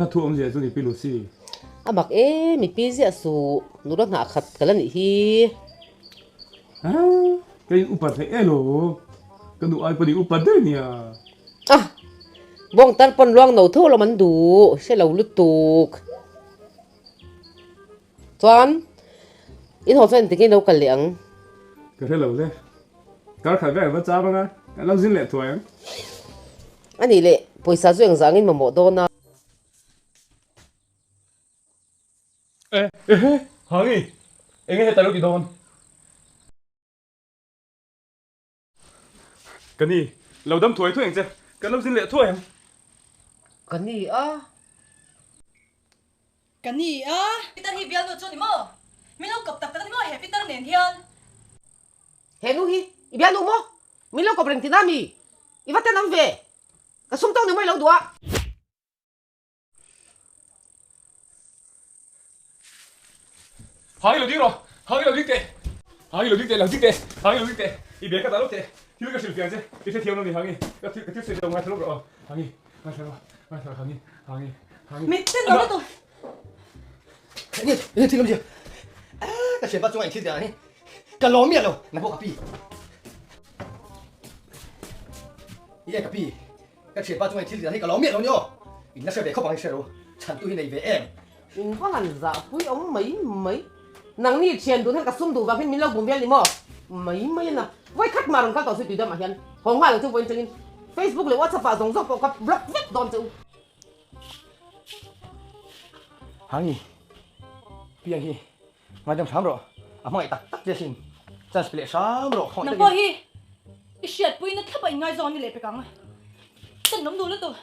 kha thu awmzia chu ni Pi Lucy. A mak e, mi pi ziah suh, nula hnah khat ka la nih hi. Aa, ka in upat hlei e lo, ka nu ai pawh ni upat daih nia. A, bawng tar pawn luang no tho lawm an duh, hre lo lutuk. Chuan, in haw chuan engtin nge lo kal leh ang? Ka hre lo le, kar khat vel va cham anga, kan lo zin leh thuai ang. A nih leh, pawisa chu engzah angin mamawh dawn a? E, ehe, Hangi, enge heta lo ti dawn? Ka ni, lo dam thuai thuai ang che, kan lo zin leh thuai ang. Ka ni a. Ka ni a. Peter hi bialnu chu ni maw? Min lo kawp tak tak a ni maw he Peter nen hian? He nu hi i bialnu maw? Min lo kawp reng tina mi? I va ten awm ve? Ka sum tawk ni maw i lo duh a? Hangi lo ding rawh, hangi lo ding teh, hangi lo ding teh, lo ding teh, hangi lo ding teh, i bag ka dah lo teh, thil ka hrilh fiang che, i hrethiam lo ni hangi, ka thil ka thil sawi lo ngaithla lawk rawh aw, hangi, ngaithla rawh, ngaithla rawh hangi, hangi, hangi. Mit ten lo lutuk. Enge enge thil awmzia ka thianpa chunga in thil tih ah hi ka lawm miah lo na pawh ka pi i e ka pi Ka thianpa chunga in thil tih hi ka lo miah lo ni aw. In la hre ve khawp ang i hre ru. Chhantu hi nei ve em? In va han zahpui awm mai mai. Nangni thian dun hian ka sum duh vang hian min lo bum vel ni maw? Mai mai a na. Vawi khat mah rawn kal tawh si tui damah hian haw nghal ang chu vawiin changin Facebook leh WhatsApp ah zawng zawng pawh ka block vek dawn che u. Hangi, piang hi ngaidam hram rawh, a hmangaih tak tak che asin, chance pe leh hram rawh khawngaih takin. Nang pawh hi i hriatpuina thlapa inngaizawng ni leh pek ang. Ten awm duh lutuk.